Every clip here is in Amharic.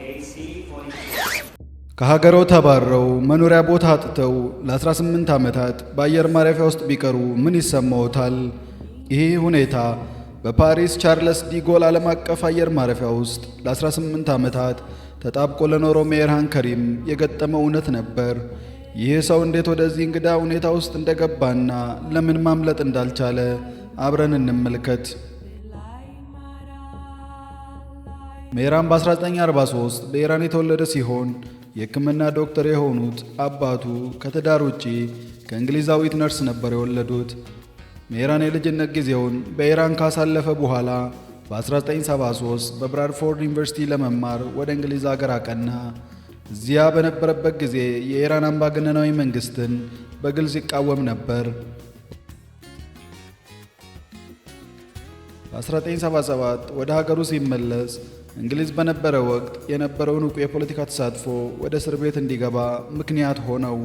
AC-44. ከሀገሮ ተባረው መኖሪያ ቦታ አጥተው ለ18 ዓመታት በአየር ማረፊያ ውስጥ ቢቀሩ ምን ይሰማዎታል? ይህ ሁኔታ በፓሪስ ቻርለስ ዲጎል ዓለም አቀፍ አየር ማረፊያ ውስጥ ለ18 ዓመታት ተጣብቆ ለኖረው ሜህራን ከሪም የገጠመው እውነት ነበር። ይህ ሰው እንዴት ወደዚህ እንግዳ ሁኔታ ውስጥ እንደገባና ለምን ማምለጥ እንዳልቻለ አብረን እንመልከት። ሜህራን በ1943 በኢራን የተወለደ ሲሆን የሕክምና ዶክተር የሆኑት አባቱ ከትዳር ውጪ ከእንግሊዛዊት ነርስ ነበር የወለዱት። ሜህራን የልጅነት ጊዜውን በኢራን ካሳለፈ በኋላ በ1973 በብራድፎርድ ዩኒቨርሲቲ ለመማር ወደ እንግሊዝ አገር አቀና። እዚያ በነበረበት ጊዜ የኢራን አምባገነናዊ መንግስትን በግልጽ ይቃወም ነበር። በ1977 ወደ ሀገሩ ሲመለስ እንግሊዝ በነበረ ወቅት የነበረውን ንቁ የፖለቲካ ተሳትፎ ወደ እስር ቤት እንዲገባ ምክንያት ሆነው።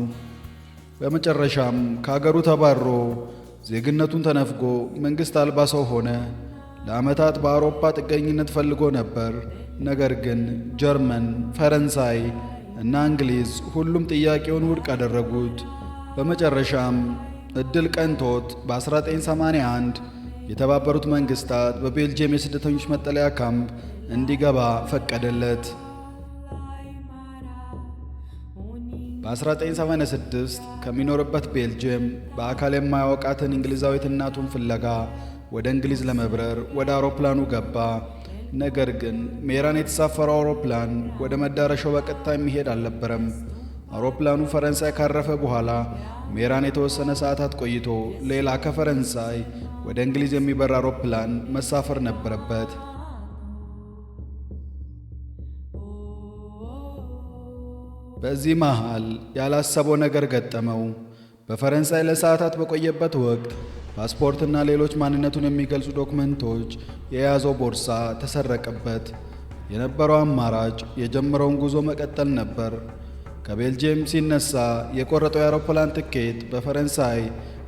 በመጨረሻም ከሀገሩ ተባሮ ዜግነቱን ተነፍጎ መንግስት አልባ ሰው ሆነ። ለዓመታት በአውሮፓ ጥገኝነት ፈልጎ ነበር። ነገር ግን ጀርመን፣ ፈረንሳይ እና እንግሊዝ ሁሉም ጥያቄውን ውድቅ አደረጉት። በመጨረሻም እድል ቀንቶት በ1981 የተባበሩት መንግስታት በቤልጅየም የስደተኞች መጠለያ ካምፕ እንዲገባ ፈቀደለት። በ1986 ከሚኖርበት ቤልጅየም በአካል የማያውቃትን እንግሊዛዊት እናቱን ፍለጋ ወደ እንግሊዝ ለመብረር ወደ አውሮፕላኑ ገባ። ነገር ግን ሜህራን የተሳፈረው አውሮፕላን ወደ መዳረሻው በቀጥታ የሚሄድ አልነበረም። አውሮፕላኑ ፈረንሳይ ካረፈ በኋላ ሜህራን የተወሰነ ሰዓታት ቆይቶ ሌላ ከፈረንሳይ ወደ እንግሊዝ የሚበር አውሮፕላን መሳፈር ነበረበት። በዚህ መሃል ያላሰበው ነገር ገጠመው። በፈረንሳይ ለሰዓታት በቆየበት ወቅት ፓስፖርትና ሌሎች ማንነቱን የሚገልጹ ዶክመንቶች የያዘው ቦርሳ ተሰረቀበት። የነበረው አማራጭ የጀመረውን ጉዞ መቀጠል ነበር። ከቤልጅየም ሲነሳ የቆረጠው የአውሮፕላን ትኬት በፈረንሳይ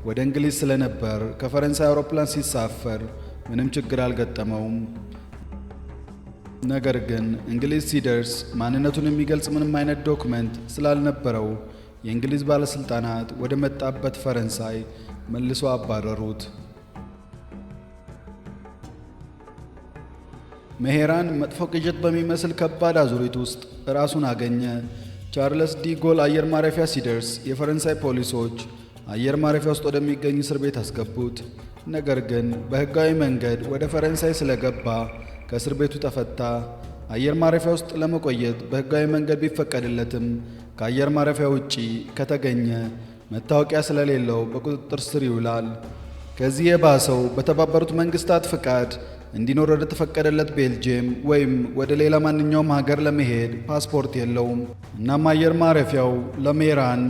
ወደ እንግሊዝ ስለነበር ከፈረንሳይ አውሮፕላን ሲሳፈር ምንም ችግር አልገጠመውም። ነገር ግን እንግሊዝ ሲደርስ ማንነቱን የሚገልጽ ምንም አይነት ዶክመንት ስላልነበረው የእንግሊዝ ባለስልጣናት ወደ መጣበት ፈረንሳይ መልሶ አባረሩት። ሜህራን መጥፎ ቅዠት በሚመስል ከባድ አዙሪት ውስጥ ራሱን አገኘ። ቻርለስ ዲ ጎል አየር ማረፊያ ሲደርስ የፈረንሳይ ፖሊሶች አየር ማረፊያ ውስጥ ወደሚገኝ እስር ቤት አስገቡት። ነገር ግን በሕጋዊ መንገድ ወደ ፈረንሳይ ስለገባ ከእስር ቤቱ ተፈታ። አየር ማረፊያ ውስጥ ለመቆየት በሕጋዊ መንገድ ቢፈቀድለትም ከአየር ማረፊያ ውጪ ከተገኘ መታወቂያ ስለሌለው በቁጥጥር ስር ይውላል። ከዚህ የባሰው በተባበሩት መንግስታት ፍቃድ እንዲኖር ወደ ተፈቀደለት ቤልጅየም ወይም ወደ ሌላ ማንኛውም ሀገር ለመሄድ ፓስፖርት የለውም። እናም አየር ማረፊያው ለሜህራን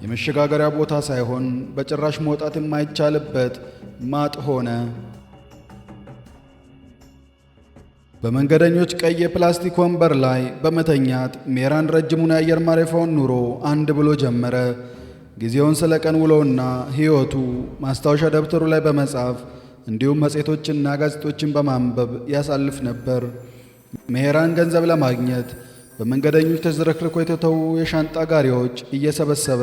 የመሸጋገሪያ ቦታ ሳይሆን በጭራሽ መውጣት የማይቻልበት ማጥ ሆነ። በመንገደኞች ቀይ የፕላስቲክ ወንበር ላይ በመተኛት ሜህራን ረጅሙን የአየር ማረፊያውን ኑሮ አንድ ብሎ ጀመረ። ጊዜውን ስለ ቀን ውሎውና ሕይወቱ ማስታወሻ ደብተሩ ላይ በመጻፍ እንዲሁም መጽሔቶችና ጋዜጦችን በማንበብ ያሳልፍ ነበር። ሜህራን ገንዘብ ለማግኘት በመንገደኞች ተዝረክርኮ የተተዉ የሻንጣ ጋሪዎች እየሰበሰበ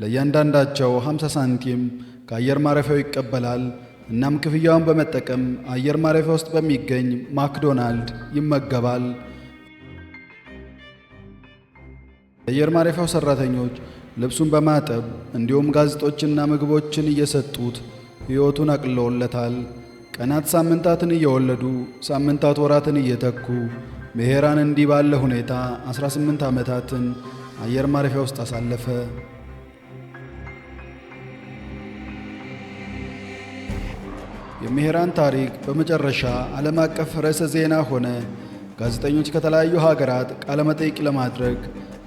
ለእያንዳንዳቸው 50 ሳንቲም ከአየር ማረፊያው ይቀበላል። እናም ክፍያውን በመጠቀም አየር ማረፊያ ውስጥ በሚገኝ ማክዶናልድ ይመገባል። የአየር ማረፊያው ሰራተኞች ልብሱን በማጠብ እንዲሁም ጋዜጦችና ምግቦችን እየሰጡት ሕይወቱን አቅልለውለታል። ቀናት ሳምንታትን እየወለዱ ሳምንታት ወራትን እየተኩ ሜህራን እንዲህ ባለ ሁኔታ 18 ዓመታትን አየር ማረፊያ ውስጥ አሳለፈ። የሜህራን ታሪክ በመጨረሻ ዓለም አቀፍ ርዕሰ ዜና ሆነ። ጋዜጠኞች ከተለያዩ ሀገራት ቃለመጠይቅ ለማድረግ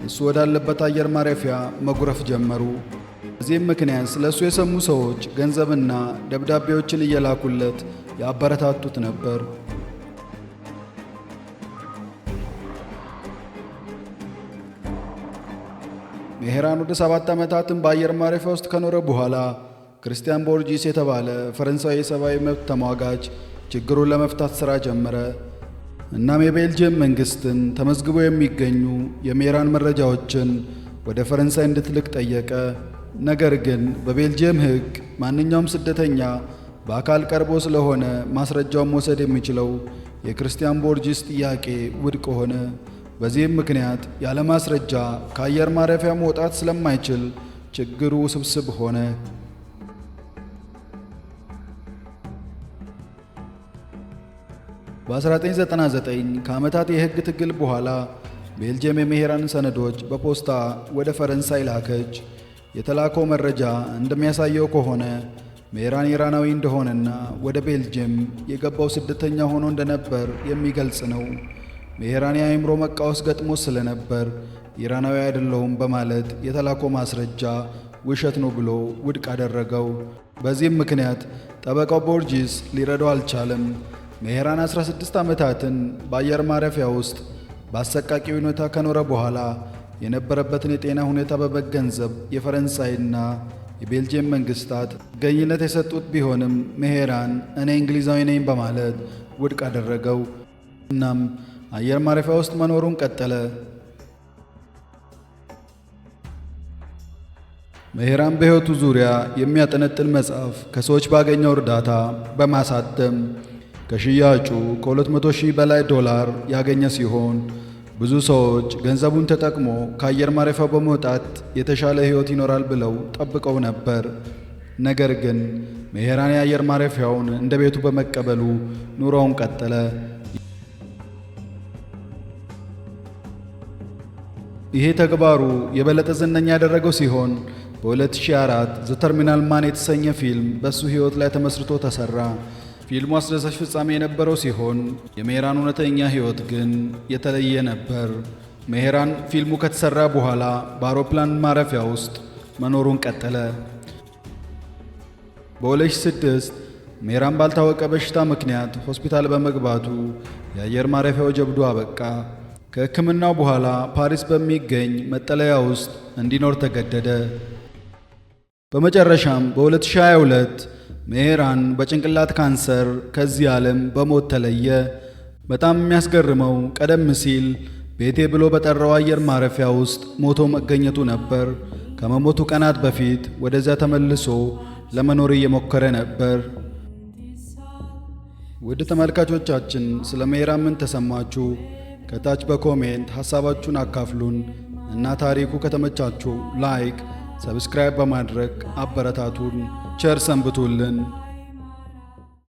እሱ ወዳለበት አየር ማረፊያ መጉረፍ ጀመሩ። በዚህም ምክንያት ስለ እሱ የሰሙ ሰዎች ገንዘብና ደብዳቤዎችን እየላኩለት ያበረታቱት ነበር። ሜህራን ወደ 7 ዓመታትን በአየር ማረፊያ ውስጥ ከኖረ በኋላ ክርስቲያን ቦርጂስ የተባለ ፈረንሳዊ የሰብአዊ መብት ተሟጋች ችግሩን ለመፍታት ሥራ ጀመረ። እናም የቤልጅየም መንግስትን ተመዝግበው የሚገኙ የሜህራን መረጃዎችን ወደ ፈረንሳይ እንድትልክ ጠየቀ። ነገር ግን በቤልጅየም ሕግ ማንኛውም ስደተኛ በአካል ቀርቦ ስለሆነ ማስረጃውን መውሰድ የሚችለው፣ የክርስቲያን ቦርጂስ ጥያቄ ውድቅ ሆነ። በዚህም ምክንያት ያለ ማስረጃ ከአየር ማረፊያ መውጣት ስለማይችል ችግሩ ውስብስብ ሆነ። በ1999 ከዓመታት የሕግ ትግል በኋላ ቤልጅየም የሜህራን ሰነዶች በፖስታ ወደ ፈረንሳይ ላከች። የተላከው መረጃ እንደሚያሳየው ከሆነ ሜህራን ኢራናዊ እንደሆነና ወደ ቤልጅየም የገባው ስደተኛ ሆኖ እንደነበር የሚገልጽ ነው። ሜህራን የአእምሮ መቃወስ ገጥሞ ስለነበር ኢራናዊ አይደለሁም በማለት የተላከው ማስረጃ ውሸት ነው ብሎ ውድቅ አደረገው። በዚህም ምክንያት ጠበቃው ቦርጂስ ሊረዳው አልቻለም። ሜህራን 16 ዓመታትን በአየር ማረፊያ ውስጥ በአሰቃቂ ሁኔታ ከኖረ በኋላ የነበረበትን የጤና ሁኔታ በመገንዘብ የፈረንሳይና የቤልጅየም መንግስታት ጥገኝነት የሰጡት ቢሆንም ሜህራን እኔ እንግሊዛዊ ነኝ በማለት ውድቅ አደረገው። እናም አየር ማረፊያ ውስጥ መኖሩን ቀጠለ። ሜህራን በሕይወቱ ዙሪያ የሚያጠነጥን መጽሐፍ ከሰዎች ባገኘው እርዳታ በማሳተም ከሽያጩ ከ200 ሺህ በላይ ዶላር ያገኘ ሲሆን፣ ብዙ ሰዎች ገንዘቡን ተጠቅሞ ከአየር ማረፊያው በመውጣት የተሻለ ሕይወት ይኖራል ብለው ጠብቀው ነበር። ነገር ግን ሜህራን የአየር ማረፊያውን እንደ ቤቱ በመቀበሉ ኑሮውን ቀጠለ። ይሄ ተግባሩ የበለጠ ዝነኛ ያደረገው ሲሆን በ2004 The Terminal Man የተሰኘ ፊልም በእሱ ሕይወት ላይ ተመስርቶ ተሰራ። ፊልሙ አስደሳች ፍጻሜ የነበረው ሲሆን የሜህራን እውነተኛ ሕይወት ግን የተለየ ነበር። ሜህራን ፊልሙ ከተሰራ በኋላ በአውሮፕላን ማረፊያ ውስጥ መኖሩን ቀጠለ። በ2006 ሜህራን ባልታወቀ በሽታ ምክንያት ሆስፒታል በመግባቱ የአየር ማረፊያው ጀብዱ አበቃ። ከሕክምናው በኋላ ፓሪስ በሚገኝ መጠለያ ውስጥ እንዲኖር ተገደደ። በመጨረሻም በ2022 ሜህራን በጭንቅላት ካንሰር ከዚህ ዓለም በሞት ተለየ። በጣም የሚያስገርመው ቀደም ሲል ቤቴ ብሎ በጠራው አየር ማረፊያ ውስጥ ሞቶ መገኘቱ ነበር። ከመሞቱ ቀናት በፊት ወደዚያ ተመልሶ ለመኖር እየሞከረ ነበር። ውድ ተመልካቾቻችን፣ ስለ ሜህራን ምን ተሰማችሁ? ከታች በ comment ሐሳባችሁን አካፍሉን እና ታሪኩ ከተመቻችሁ like፣ subscribe በማድረግ አበረታቱን። ቸር ሰንብቱልን።